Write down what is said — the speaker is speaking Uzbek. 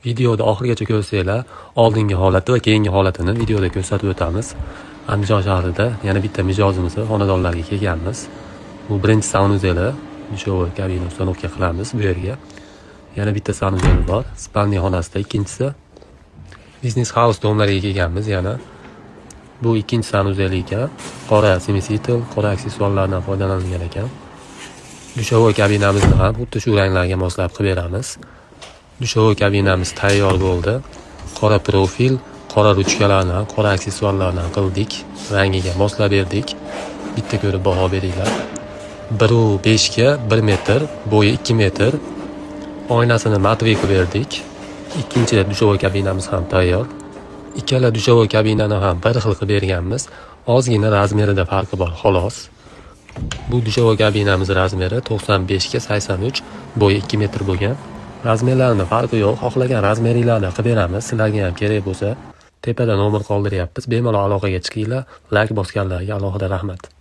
Videoda oxirigacha ko'rsanglar, oldingi holati va keyingi holatini videoda ko'rsatib o'tamiz. Andijon shahrida yana bitta mijozimizni xonadonlariga kelganmiz. Bu birinchi санузел i, душевой kabina установка qilamiz bu yerga. Yana bitta санузел i bor, спальный xonasida ikkinchisi. Biznes house дом lariga kelganmiz yana. Bu ikkinchi санузел ekan. Qora смеситель, qora aksessuarlardan foydalanilgan ekan. Душевой kabinamizni ham xuddi shu ranglarga moslab qilib beramiz. Душевой kabinamiz tayyor bo'ldi. Qora profil, qora ruchkalarni, qora aksessuarlardan qildik. Rangiga moslab berdik. Bitta ko'rib baho beringlar. 1,5 ga 1 metr, bo'yi 2 metr. Oynasini матовый qilib berdik. Ikkinchi душевой kabinamiz ham tayyor. Ikkala душевой kabinani ham bir xil qilib berganmiz. Ozgina размер ida farqi bor, xolos. Bu душевой kabinamiz размер i 95 ga 83, bo'yi 2 metr bo'lgan. Размер larini farqi yo'q. Xohlagan размер inglarda qilib beramiz. Sizlarga ham kerak bo'lsa, tepada nomer qoldiryapmiz. Bemalol aloqaga chiqinglar. Layk bosganlarga alohida rahmat.